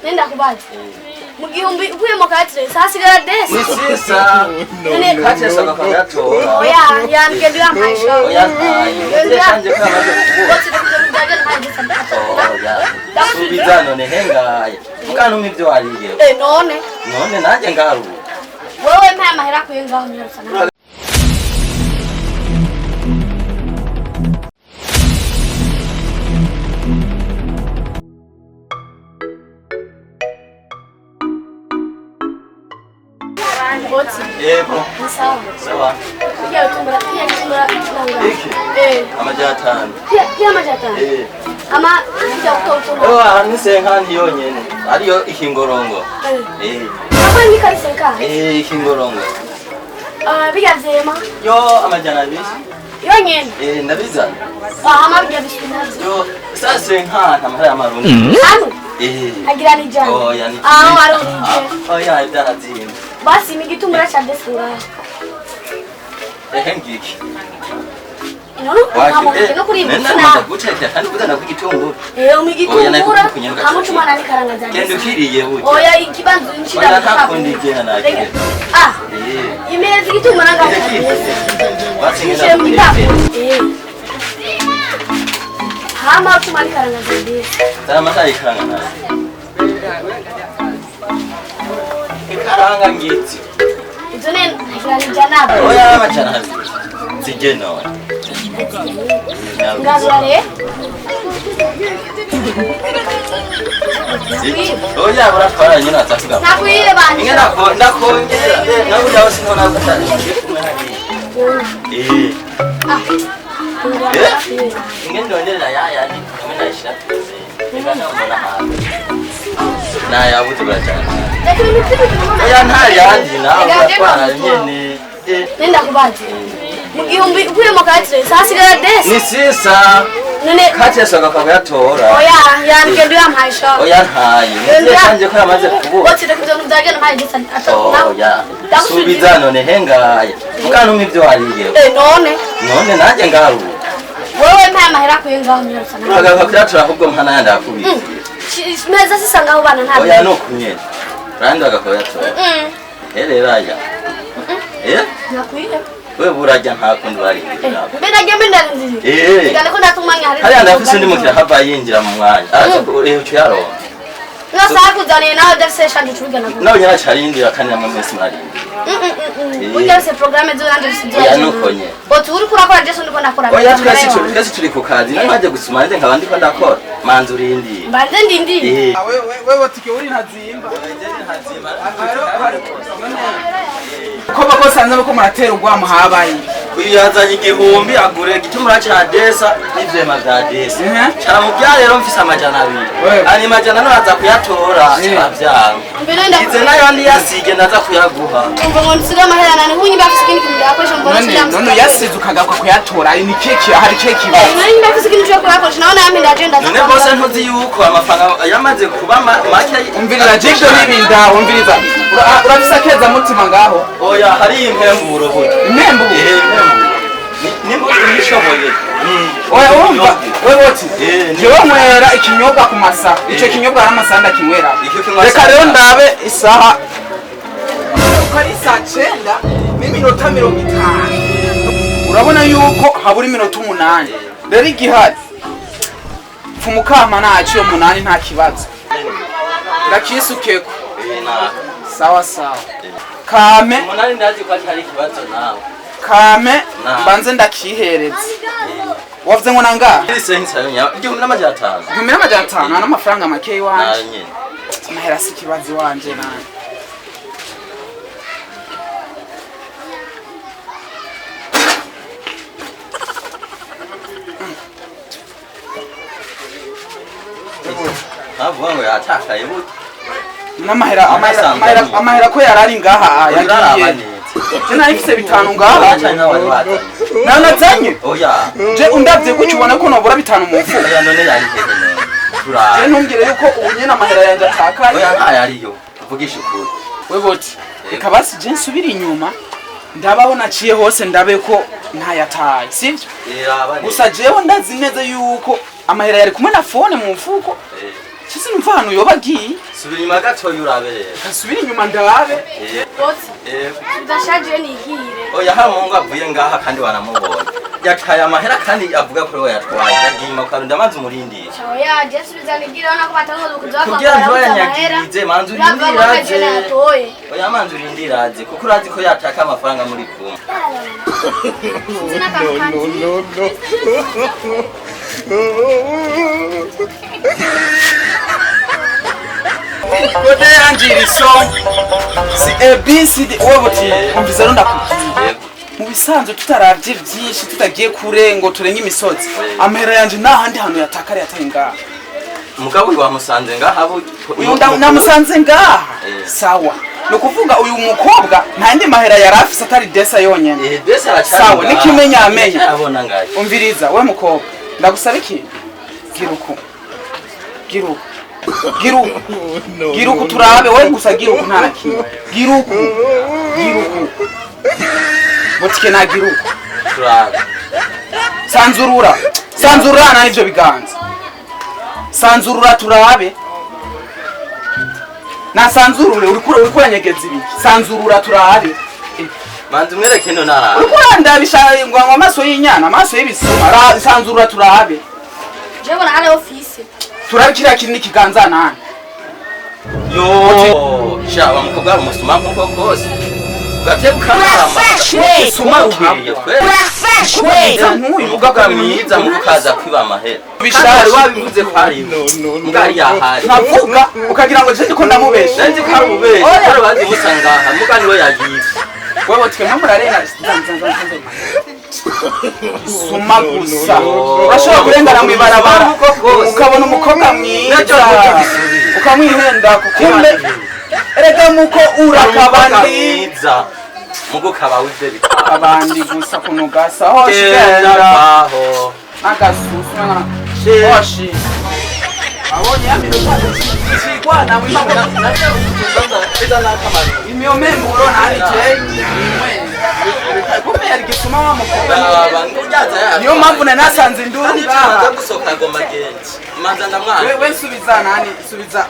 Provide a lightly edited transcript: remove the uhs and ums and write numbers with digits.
Nenda kubaza. Mu gihumbi ukuyemo quatre hasigara dix. Ni six cents. None Quatre cents bakayatora. Oya, yambwiye yampaye sha. Oya, ntayo. Ndetse ko yamaze kubura. Oya, subiza none hengaye mukantumpa ibyo wariye. Eh, none None nanjye ngaruye. Wewe mpaye amahera akuye ngaho nyarutsa. Boti. Yego. Ni sawa. Sawa. Pia utumbura, pia kitumbura nanga. Iki? Eh. 500. Pia pia 500. Eh. Ama pia utumbura. Oh, aha ni cinquante yonyene ariyo ikingorongo. Eh. Eh. Apa ni kari cinquante? Eh, ikingorongo. Ah, bijya vyema. Yo, 200. Yonyene. Eh, ndabizana. Ah, ama bijya bishinavyo. Yo, sa cinquante amahera y'amarundi. Hano Eh. agira ni 100. Oya, ni Ah, warurije. Oya, byarazimba. Basi ni igitumbura cha dix ngaho. Ehe, ngiki. None nta no kuri Nenda gutekera kandi kuzana ku gitunguru. Eh, Oya, umigitumbura nayo kunyaruka. hamwe cumana n'ikaranga za Genda dix. ukiriye burya. Oya, ikibanza nshira. Oya, nta kundi igena nakire. Ah, Eh. imeza igitumbura ngaho. Basi. Nshire mu gikapu. Eh. Hama cuma n'ikaranga za dix. Zara ikaranga nawe. Ikaranga ngitsi. Izo ne ntagira ni 100. Oya, 200. Zige none. Ngazura rero. Oya, buratwara nyine atavuga. Nakwire banje. Inge ndakongera. Nawe ujyaho sinona gutanga. Eh. Ah. Eh? Inge ndongerera ya yandi hamwe nayishira pembeni. Reka ntabona hantu. Nayabuze buracana. Reka ibintu by'ibintu. Oya, nta yandi nawe uratwara nyene. Eh. Nenda kubaza. Mu gihumbi ukuyemo quatre hasigara dix. Ni six cents. None Quatre cents bakayatora. Oya, yambwiye yampaye sha. Oya, ntayo. Ndetse ko yamaze kubura. Boti, reka ibyo byagenda mpaye dix. Oya, subiza none hengaye mukantumpa ibyo wariye. Eh, none None nanjye ngaruye. Wewe mpaye amahera akuye ngaho nyarutsa. Uragaruka kuyatora ahubwo mpa nayandi akubitse. Meza sisa ngaho bana nta. Oya, ni ukunyene urandi bagakuyatora. Rero aya, eh. Nakwiye. We burajya nta kundi warindira. Mbe nagiye mbe ndarindiriye. Eh. Reka niko ndatumanya hari. Hariya ndafise undi mukiriya hava yinjira mu mwanya araza uca uyaronka. No saha kuzaniye nawe udafise shanje ucubigana. Nawe nyine aca arindira kandi namwe mwese murarindira. Burya bise programme zo nanje bise. Oya, nuko nyene. Boti, uriko urakora jewe ndiko ndakora. Oya, twese turi ku kazi nawe waje gusuma nanjye nkaba ndiko ndakora manza urindiye. Mbanze ndindiriye. Eh. Wewe tike uri ntazimba ko bakosanze ko muratera urwamo habaye. Uyu yazanye 1000 agure igitumura ca dix n'ivyema vya dix. Caramubwira rero mfise 200. Wewe. Hanyuma 400 aza kuyatora aravyanga. Mbere nda Ize nayo ndiyasige ndaza kuyaguha. Umva ngo nsiga amahera nane nkunyi bafise ikindi kintu yakoresha mbona None nsiga. none uyasize ukagaruka kuyatora ni keki hari keki. None nimba afise ikintu cyo kuyakoresha nawe namwe ndagenda. None bose ntuzi yuko amafaranga yamaze kuba make. Umviriza jibyo n'ibinda umviriza. Urafise akeza mutima ngaho. Oya, hari impemburo burya. Impembu? Eh, impemburo. Nimba unishoboye. Oya, urumva wewe oti Eh, jewe nywera ikinyobwa ku masaha ico kinyobwa hari amasaha ndakinywera. Icyo kinywa Reka saa rero sita. ndabe isaha ko ari saa 9:50, urabona yuko habura iminota 8. Rero igihari pfumukama ntaco iyo 8 nta kibazo ndakisukeko. Eh, na. Sawa sawa, kame. 8 ndazi ko atari ikibazo nawe. Kame. Na. Mbanze ndakihereza wavuze ngo nangahe? Iri sensa 1500. 1500 n'amafaranga make iwanje. Nayo nyene. Amahera si ikibazo iwanje nanje. Ntavuga ngo yatakaye burya. N'amahera amahera ko yarari ngaha Uraraba yagiye. neza. Je nari mfise 5 ngaha. Oya, nawe wari wazanye. Nanazanye. Oya. Je undavye gutyo ubona ko nobura 5 mu mfuko? Oya, none yari hehe none? Je Turaba. ntumbwire yuko ubu nyene amahera yanje atakaye. Oya, ntayo ariyo. Uvugisha ukuri. We boti, reka basi je nsubire inyuma ndabaho naciye hose ndabe ko ntayataye, sivyo? Raba neza. Gusa jewe ndazi neza yuko amahera yari kumwe na phone mu mfuko. Eh. Sisi numva ahantu yoba agiye. Subira inyuma gatoya urabe rero. Asubire inyuma ndabe. Botsi, Eh, udashaje nihire. Oya, hari umuhungu avuye ngaha kandi wanamubonye. Yataye amahera kandi avuga ko ariwe yatwaye. Yagiye inyuma kwa ndamaze umurindira. Oya, je subiza nigira na ko batangoza kuza. Kugira ntibayanyagirize, manza urindire aze. Natoye. Oya, manza urindire aze kuko urazi ko yataka amafaranga muri kumwe. Sinzi n'akantu kandi. Kode yanjira isomo si A B C D. Wowe buti umviza rero ndakubwira. Mu bisanzwe tutaravye vyinshi, tutagiye kure ngo turenge imisozi, amahera yanje nta handi hantu yatakara, yataye ngaha. Mugabo uyu wamusanze ngaha Uyu namusanze ngaha. Eh. Sawa, ni ukuvuga uyu mukobwa nta yandi mahera yari afise atari desa yonyene. Eh, desa aracyari Sawa, ngaha. n'ikimenyamenya. Arabona ngaho. Umviriza we mukobwa, ndagusaba ikintu. Gira uku, gira uku, gira uku, gira uku turabe. We gusa gira uku, nta na kimwe. Gira uku, gira uku butike, na gira uku. Turabe. Sanzurura, sanzurura na n'ivyo biganza, sanzurura turabe. Nasanzurure. Uriko uriko uranyegeza ibiki? Sanzurura turabe. Manza umwereke no narabe. Uriko urandabisha ngo amaso y'inyana, amaso y'ibisuma. Sanzurura turabe. Je bona ari office. Turabe kiriya kintu n'ikiganza nani. Yo, sha wa mukobwa ari umusuma nkuko kose. Gatebe ukanarama. Suma ugwiriye kweli. Nk'uyu. Umukobwa mwiza mu kukaza kwiba amahera. Bishaje. Kandi wari wabivuze ko ari iwe. Mbwa yari yahari. Nkavuga ukagira ngo je ndiko ndamubesha. Nzi ko ari ububeshi. Oya. Bari bazi musanga aha. Muga niwe yagiye. Wewe twe murarenga suma gusa. Urashobora kurengana mw'ibarabara ukabona umukobwa mwiza Nacyo nacyo gisubira. ukamwihenda, kumbe erega muko urakabandi. Mwiza. Mugo kaba wize bitaba. Kabandi gusa kunugasa hoshi. Genda Genda baho. n'agasusu hoshi abonye yamirutwa ikigwana mwimabona imyomemburo nanje kumbe yari gisuma wa mukobwa. Niyo mpamvu nanasanze induru ngaha. Manza gusohoka ngomba genzi. Manza ndamwana. We subiza nani, subiza.